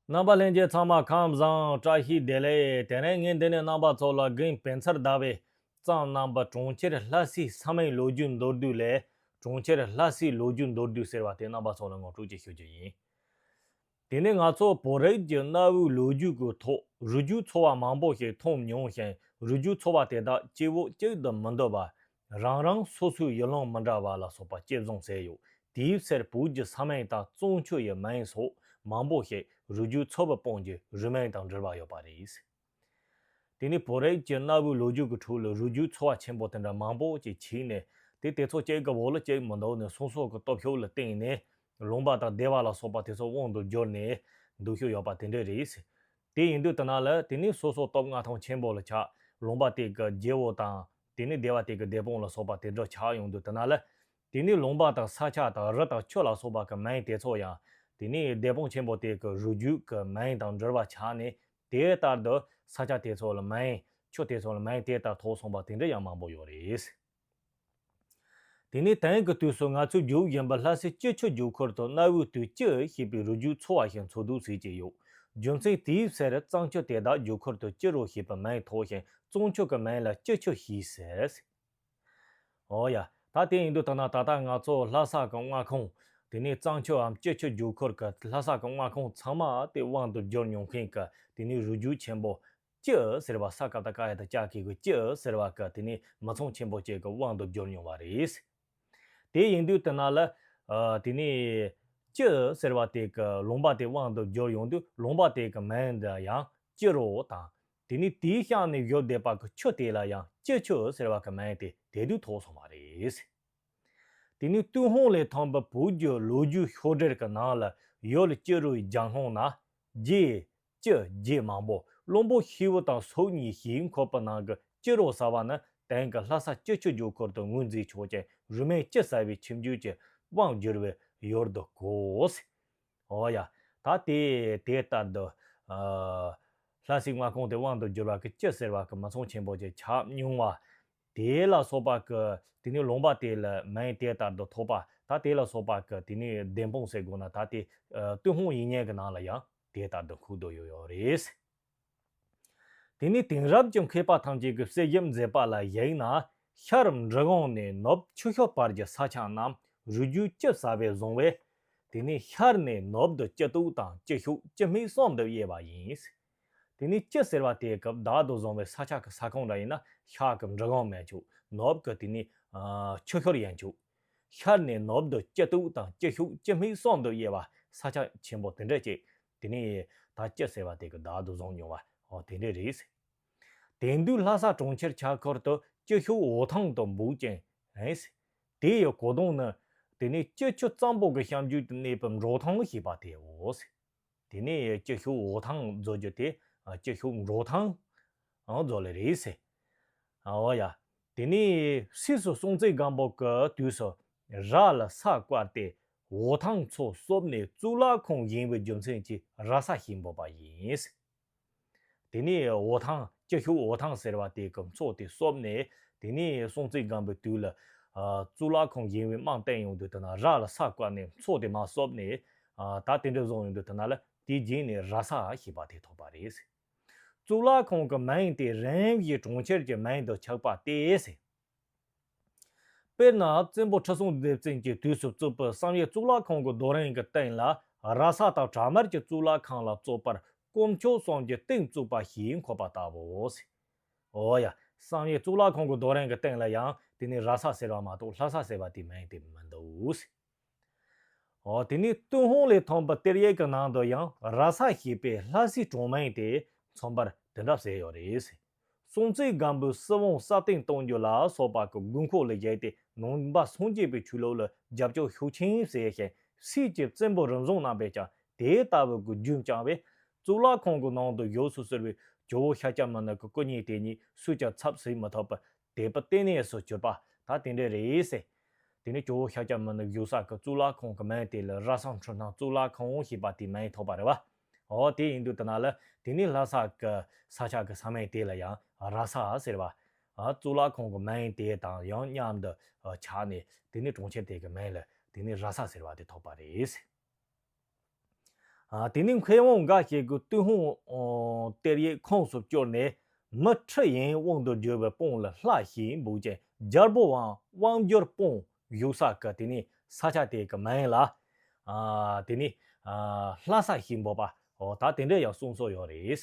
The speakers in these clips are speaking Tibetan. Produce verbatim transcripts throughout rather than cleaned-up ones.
རྣམ་པ་ལྷན་རྒྱས་ཚང་མ་ཁམས་བཟང་། བཀྲ་ཤིས་བདེ་ལེགས། དེ་རིང་ངས་འདི་ནས་རྣམ་པ་ཚོ་ལ་རྒན་སྤེན་ཚར་ཟླ་བའི་གཙང་རྣམ་པ་གྲོང་ཁྱེར་ལྷ་སའི་ས་མིང་ལོ་རྒྱུས་མདོར་བསྡུས་ལས། གྲོང་ཁྱེར་ལྷ་སའི་ལོ་རྒྱུས་མདོར་བསྡུས་ཟེར་བ་དེ་རྣམ་པ་ཚོ་ལ་ངོ་སྤྲོད་ཅིག་ཞུ་རྒྱུ་ཡིན། དེ་ནས་ང་ཚོ་བོད་རིགས་ཀྱི་གནའ་བོའི་ལོ་རྒྱུས་ཀྱི་ཐོག་རུས་རྒྱུད་ཚོ་བ་མང་པོ་ཞིག་མཐོང་མྱོང་ཞིང་། རུས་རྒྱུད་ཚོ་བ་དེ་དག་སྐྱེ་བོ་གཅིག་ཏུ་མི་འདུ་བར་རང་རང་སོ་སོའི་ཡུལ་ལུང་མི་འདྲ་བ་ལ་སོགས་པ་སྐྱེད་བཟུང་བྱས་ཡོད། དེའི་ཕྱིར་བོད་ཀྱི་ས་མིང་དང་གཙང་ཆུ་ཡི་མིང་སོགས་མང་པོ་ཞིག་རུས་རྒྱུད་ཚོ་བའི་དཔུང་གི་རུས་མིང་དང་འབྲེལ་བ་ཡོད་པ་རེད། དེ་ནས་བོད་རིགས་ཀྱི་གནའ་བོའི་ལོ་རྒྱུས་ཀྱི་ཁྲོད་ལ་རུས་རྒྱུད་ཚོ་བ་ཆེན་པོ་དེ་འདྲ་མང་པོ་ཅིག་མཆིས་ནས། དེ་དེ་ཚོ་གཅིག་གི་འོག་ལ་གཅིག་མི་འདུག་ནས་སོ་སོ་གི་སྟོབས་ཤུགས་ལ་བརྟེན་ནས་ལུང་པ་དང་སྡེ་བ་ལ་སོགས་པ་དེ་ཚོ་དབང་དུ་བསྒྱུར་ནས་འདུག་ཤོག་ཡོད་པ་དེ་འདྲ་རེད། དེ་ཡིན་དུས་དེ་ན་ལ་དེ་ནས་སོ་སོ་སྟོབས་མངའ་ཐང་ཆེན་པོ་ལ་ཆགས། ལུང་པ་དེ་གི་རྒྱལ་པོ་དང་དེ་ནས་སྡེ་བ་དེ་གི་སྡེ་དཔོན་ལ་སོགས་པ་དེ་འདྲ་ཆགས་ཡོང་དུས་དེ་ན་ལ། དེ་ནས་ལུང་པ་དང་ས་ཆ་དང་རི་དང་ཆུ་ལ་སོགས་པ་གི་མིང་དེ་ཚོ་ཡང་དེ་ནས་སྡེ་དཔོན་ཆེན་པོ་དེ་གི་རུས་རྒྱུད་གི་མིང་དང་འབྲེལ་བ་ཆགས་ནས། དེ་ལྟར་དུ་ས་ཆ་དེ་ཚོ་ལ་མིང་། ཆུ་དེ་ཚོ་ལ་མིང་དེ་ལྟར་ཐོགས་སོང་བ་དེ་འདྲ་ཡང་མང་པོ་ཡོད་རེད། དེ་ནས་དེང་གི་དུས་སུ་ང་ཚོས་རྒྱུག་བཞིན་པའི་ལྷ་སའི་སྤྱི་ཆུ་རྒྱུག་ཁུལ་དུ་གནའ་བོའི་དུས་སྤྱི་ཞེས་པའི་རུས་རྒྱུད་ཚོ་བ་ཞིག་འཚོ་སྡོད་བྱེད་ཀྱི་ཡོད། རྒྱུ་མཚན་དེའི་ཕྱིར་གཙང་ཆུ་དེ་དག་རྒྱུག་ཁུལ་དུ་སྤྱི་རོ་ཞེས་པའི་མིང་ཐོགས་ཤིང་གཙང་ཆུ་གི་མིང་ལ་སྤྱི་ཆུ་ཞེས་ཟེར། འོ་ཡ། ད་དེ་ཡིན་དུས་ད་ན་ད་ལྟ་ང་ཚོ་ལྷ་ས་གི་མངའ་ཁོངས། དེ་ནས་གཙང་ཆུའམ་སྤྱི་ཆུ་རྒྱུག་ཁུལ་གི་ལྷ་ས་གི་མངའ་ཁོངས་ཚང་མ་དེ་དབང་དུ་བསྒྱུར་མྱོང་མཁན་གི་དེ་ནས་རུས་རྒྱུད་ཆེན་པོ་སྤྱི་ཟེར་བ། ས་ཀ་བཏགས་སྐ་ཡ་བཏགས་སྐྱ་གི་གུ་སྤྱི་ཟེར་བ་གི་དེ་ནས་མི་ཚང་ཆེན་པོ་ཅིག་གི་དབང་དུ་བསྒྱུར་མྱོང་བ་རེད། དེ་ཡིན་དུས་དེ་ན་ལ། ཨ། དེ་ནས་སྤྱི་ཟེར་བ་དེ་གི་ལུང་པ་དེ་དབང་དུ་བསྒྱུར་ཡོང་དུས་ལུང་པ་དེ་གི་མིང་འདི་ཡང་སྤྱི་རོ་དང་། དེ་ནས་དེའི་གཤམ་ནས་བཞུར་བསྡད་པ་གི་ཆུ་དེ་ལ་ཡང་སྤྱི་ཆུ་ཟེར་བ་གི་མིང་དེ་དེ་དུས་ཐོགས་སོང་བ་རེད། དེ་ནས་ཏུན་ཧོང་ལས་ཐོན་པའི་བོད་ཀྱི་ལོ་རྒྱུས་ཤོག་དྲིལ་གྱི་ནང་ལ་ཡུལ་སྤྱི་རོའི་རྒྱབ་ལྷོང་ན། རྗེ། སྤྱི་རྗེ་མང་པོ། བློན་པོ་ཤེའུ་དང་སོག་གཉིས་ཞེས་འཁོད་པའི་ནང་གི་སྤྱི་རོ་ཟེར་བ་ནི་དེང་གི་ལྷ་ས་སྤྱི་ཆུ་རྒྱུག་ཁུལ་དུ་ངོས་འཛིན་ཆོག་ཅིང་། རུས་མིང་སྤྱི་ཟེར་བའི་ཁྱིམ་རྒྱུད་ཀྱི་དབང་བསྒྱུར་བའི་ཡུལ་དུ་གོ། འོ་ཡ། ད་དེ་དེ་ལྟར་དུ། ཨ། ལྷ་སའི་མངའ་ཁོངས་དེ་དབང་དུ་བསྒྱུར་བ་གི་སྤྱི་ཟེར་བ་གི་མི་ཚང་ཆེན་པོ་ཅིག་ཆགས་མྱོང་བ། དེ་ལ་སོགས་པ་གི་དེ་ནས་ལུང་པ་དེ་ལ་མིང་དེ་ལྟར་དུ་ཐོགས་པ། ད་དེ་ལ་སོགས་པ་གི་དེ་ནས་བདེན་དཔང་ཟེར་དགོས་ན། ད་དེ། ཨ། ཏུན་ཧོང་ཡིག་རྙིང་གི་ནང་ལ་ཡང་དེ་ལྟར་དུ་འཁོད་དུ་ཡོད་ཡོད་རེད། དེ་ནས་དེང་རབས་ཀྱི་མཁས་པ་ཐམས་ཅད་ཀྱིས་དཔྱད་ཞིབ་མཛད་པ་ལ་གཞིགས་ན། ཤར་འབྲི་གུང་ནས་ནུབ་ཆུ་ཤུར་བར་གྱི་ས་ཆ་རྣམས་རུས་རྒྱུད་སྤྱི་ཟེར་བས་བཟུང་བས། དེ་ནས་ཤར་ནས་ནུབ་ཏུ་སྤྱི་སྟོད་དང་སྤྱི་ཤུག་སྤྱི་སྨད་གསུམ་དུ་དབྱེ་བ་ཡིན། དེ་ནས་སྤྱི་ཟེར་བ་དེ་སྐབས་བདག་ཏུ་བཟུང་བའི་ས་ཆ་གི་ས་ཁོངས་འདྲ་ཡིན་ན་ཤར་གི་འབྲི་གུང་མན་ཆོག། ནུབ་གི་དེ་ནས། ཨ། ཆུ་ཤུར་ཡན་ཆོག། ཤར་ནས་ནུབ་ཏུ་སྤྱི་སྟོད་དང་སྤྱི་ཤུག་སྤྱི་སྨད་གསུམ་དུ་དབྱེ་བ་ས་ཆ་ཆེན་པོ་དེ་འདྲ་ཅིག། དེ་ནས་ད་སྤྱི་ཟེར་བ་དེ་གི་བདག་ཏུ་བཟུང་མྱོང་བ། འོ། དེ་འདྲ་རེད། དེང་དུས་ལྷ་ས་གྲོང་ཁྱེར་ཆགས་ཁུལ་དུ་སྤྱི་ཤུག་འོ་ཐང་དུ་འབོད་ཅིང་། དེ་ཡི་གོ་དོན་ནི། དེ་ནས་སྤྱི་ཆུ་གཙང་པོ་གི་གཤམ་རྒྱུད་དུ་གནས་པའི་འབྲོག་ཐང་ཞེས་པ་དེའོ། དེ་ནས་སྤྱི་ཤུག་འོ་ཐང་བཟོ་རྒྱུ་དེ། ཨ། སྤྱི་ཤུག་འབྲོག་ཐང་། ཨང་། བཟོ་ལེ་རེད་ཟེར། ཨ། འོ་ཡ། དེ་ནས་སུད་སི་སྲོང་བཙན་སྒམ་པོ་གི་དུས་སུ་ར་ལ་ས་བཀར་ཏེ་འོ་ཐང་མཚོ་བསུབས་ནས་གཙུག་ལག་ཁང་བཞེངས་པའི་རྒྱུ་མཚན་གྱིས་ར་ས་ཞེས་འབོད་པ་ཡིན། དེ་ནས་འོ་ཐང་། སྤྱི་ཤུག་འོ་ཐང་ཟེར་བ་དེ་གི་མཚོ་དེ་བསུབས་ནས། དེ་ནས་སྲོང་བཙན་སྒམ་པོའི་དུས་ལ། ཨ། གཙུག་ལག་ཁང་བཞེངས་པའི་རྨང་བཏིང་ཡོང་དུས་དེ་ན་ར་ལ་ས་བཀར་ནས་མཚོ་དེ་མར་བསུབས་ནས། ཨ། ད་དེ་འདྲ་བཟོ་ཡོང་དུས་དེ་ན་ལ་དེའི་རྗེས་ནས་ར་ས་ཞེས་པ་དེ་ཐོགས་པ་རེད། གཙུག་ལག་ཁང་གི་མིང་དེ་རིམ་བཞིན་གྲོང་ཁྱེར་གྱི་མིང་དུ་ཆགས་པ་སྟེ་ཟེར། དཔེར་ན་བཙན་པོ་ཁྲི་སྲོང་ལྡེ་བཙན་གྱི་དུས་སུ་བཙུགས་པའི་བསམ་ཡས་གཙུག་ལག་ཁང་གི་རྡོ་རིང་གི་སྟེང་ལ་ར་ས་དང་བྲག་དམར་གྱི་གཙུག་ལག་ཁང་ལ་གཙོ་བོར་དཀོན་མཆོག་གསུམ་གྱི་རྟེན་བཙུགས་པ་ཞེས་འཁོད་པ་ལྟ་བུའོ། འོ་ཡ། བསམ་ཡས་གཙུག་ལག་ཁང་གི་རྡོ་རིང་གི་སྟེང་ལ་ཡང་དེ་ནས་ར་ས་ཟེར་བ་མ་གཏོགས་ལྷ་ས་ཟེར་བ་དེའི་མིང་དེ་མི་འདུག། འོ། དེ་ནས་ཏུན་ཧོང་ལས་ཐོན་པའི་གཏེར་ཡིག་གི་ནང་དུ་ཡང་ར་ས་ཞེས་པའི་ལྷ་སའི་གྲོང་མིང་དེ་མཚོན་པར་དེ་འདྲ་ཟེར་ཡོད་རེད། སྲོང་བཙན་སྒམ་པོས་སྲིད་དབང་སྲ་བརྟན་གཏོང་རྒྱུ་ལ་སོགས་པ་གི་དགོས་མཁོ་ལ་བཞེས་ཏེ་ནང་པ་སངས་རྒྱས་པའི་ཆོས་ལུགས་ལ་རྒྱབ་སྐྱོར་ཤུགས་ཆེན་བྱས་ཤིང་། སྲིད་ཀྱི་བཙན་པོ་རིམ་བྱོན་རྣམ་པས་ཀྱང་དེ་ལྟ་བུའི་གི་རྒྱུན་བསྐྱངས་པས། གཙུག་ལག་ཁང་གི་ནང་དུ་བཞུགས་སུ་གསོལ་བའི་ཇོ་བོ་ཤཱཀྱ་མུ་ནེ་གི་སྐུ་བརྙན་དེ་ཉིད་སུས་ཀྱང་ཚབ་བྱེད་མི་ཐུབ་པར་དད་པའི་ལྟེ་གནས་སུ་གྱུར་པ་ད་དེ་འདྲ་རེད་ཟེར། དེ་ནས་ཇོ་བོ་ཤཱཀྱ་མུ་ནེ་བཞུགས་ས་གི་གཙུག་ལག་ཁང་གི་མིང་དེ་ལ་ར་ས་འཕྲུལ་སྣང་གཙུག་ལག་ཁང་ཞེས་པ་དེའི་མིང་ཐོགས་པ་རེད་བ། འོ། དེ་ཡིན་དུས་དེ་ན་ལ་དེ་ནས་ལྷ་ས་གི་ས་ཆ་གི་ས་མིང་དེ་ལ་ཡང་ར་ས་ཟེར་བ། ཨ། གཙུག་ལག་ཁང་གི་མིང་དེ་དང་ཡང་མཉམ་དུ་ཆགས་ནས་དེ་ནས་གྲོང་ཁྱེར་དེ་གི་མིང་ལ་དེ་ནས་ར་ས་ཟེར་བ་དེ་ཐོགས་པ་རེད། ཨ། དེ་ནས་མཁས་དབང་འགའ་ཞིག་གིས་ཏུན་ཧོང་། ཨོ། གཏེར་ཡིག་ཁོངས་སུ་བསྐྱུར་ནས། མི་ཁྲི་ཡན་དབང་དུ་གྱུར་པའི་སྤང་ལ་ལྷ་ཞེས་འབོད་ཅིང་རྒྱལ་པོའང་དབང་བསྒྱུར་སྤང་བཞུགས་ས་གི་དེ་ནས་ས་ཆ་དེ་གི་མིང་ལ། ཨ། དེ་ནས། ཨ། ལྷ་ས་ཞེས་འབོད་པ། ཨོ། ད་དེ་འདྲ་ཡང་གསུངས་སྲོལ་ཡོད་རེད།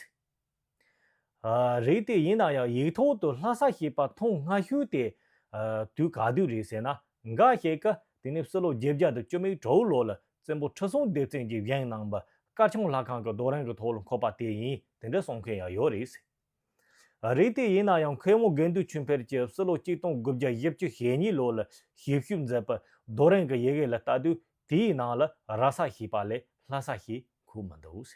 ཨ། རེད་དེ། ཡིན་ན་ཡང་ཡིག་ཐོག་ཏུ་ལྷ་ས་ཞེས་པ་མཐོང་སྔ་ཤོས་དེ། ཨ། དུས་ག་དུས་རེད་ཟེར་ན། འགའ་ཞིག་གིས་དེ་ནི་ཕྱི་ལོ་བརྒྱད་བརྒྱ་དང་བཅུ་མེད་དྲུག་ལོ་ལ་བཙན་པོ་ཁྲི་སྲོང་ལྡེ་བཙན་གྱིས་བཞེངས་གནང་བའི་དཀར་ཆུང་ལྷ་ཁང་གི་རྡོ་རིང་གི་ཐོག་ལ་འཁོད་པ་དེ་ཡིན། དེ་འདྲ་གསུང་མཁན་ཡང་ཡོད་རེད། ཨ། རེད་དེ། ཡིན་ན་ཡང་མཁས་དབང་དགེ་འདུན་ཆོས་འཕེལ་གྱིས་ཕྱི་ལོ་གཅིག་སྟོང་དགུ་བརྒྱ་བཞི་བཅུ་ཞེ་གཉིས་ལོ་ལ་ཞིབ་དཔྱོད་མཛད་པའི་རྡོ་རིང་གི་ཡི་གེ་ལ་ལྟ་དུས། དེའི་ནང་ལ་ར་ས་ཞེས་པ་ལས་ལྷ་ས་ཞེས་འཁོད་མི་འདུག།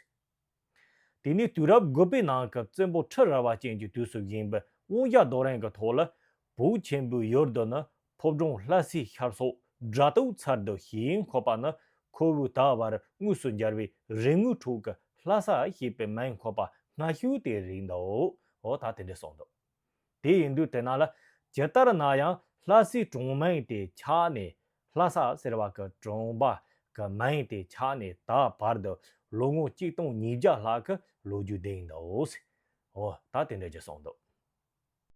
དེ་ནས་དུས་རབས་དགུ་པའི་ནང་གི་བཙན་པོ་ཁྲི་རལ་པ་ཅན་གྱི་དུས་སུ་བཞེངས་པའི་དབང་ཞྭ་རྡོ་རིང་གི་ཐོག་ལ། བོད་ཆེན་པོའི་ཡུལ་དུ་ནི། ཕོ་བྲང་ལྷ་སའི་ཤར་སོགས་སྒྲ་དོག་ཚར་དུ་ཞེས་འཁོད་པ་ནི། ཁོ་བོའི་ད་བར་དངོས་སུ་མཇལ་བའི་རིག་དངོས་ཁྲོད་ཀྱི་ལྷ་ས་ཞེས་པའི་མིང་འཁོད་པ་སྔ་ཤོས་དེ་རེད་འདུག། འོ། ད་དེ་འདྲ་གསུངས་འདུག། དེ་ཡིན་དུས་དེ་ན་ལ་ཇི་ལྟར་ན་ཡང་ལྷ་སའི་གྲངས་མིང་དེ་ཆགས་ནས། ལྷ་ས་ཟེར་བ་གི་གྲོང་པ་གི་མིང་དེ་ཆགས་ནས་ད་བར་དུ་ལོ་ངོ་གཅིག་སྟོང་ཉིས་བརྒྱ་ལྷག་གི་ལོ་རྒྱུས་ལྡན་འདུག། འོ། ད་དེ་འདྲ་ཅིག་གསུངས་འདུག།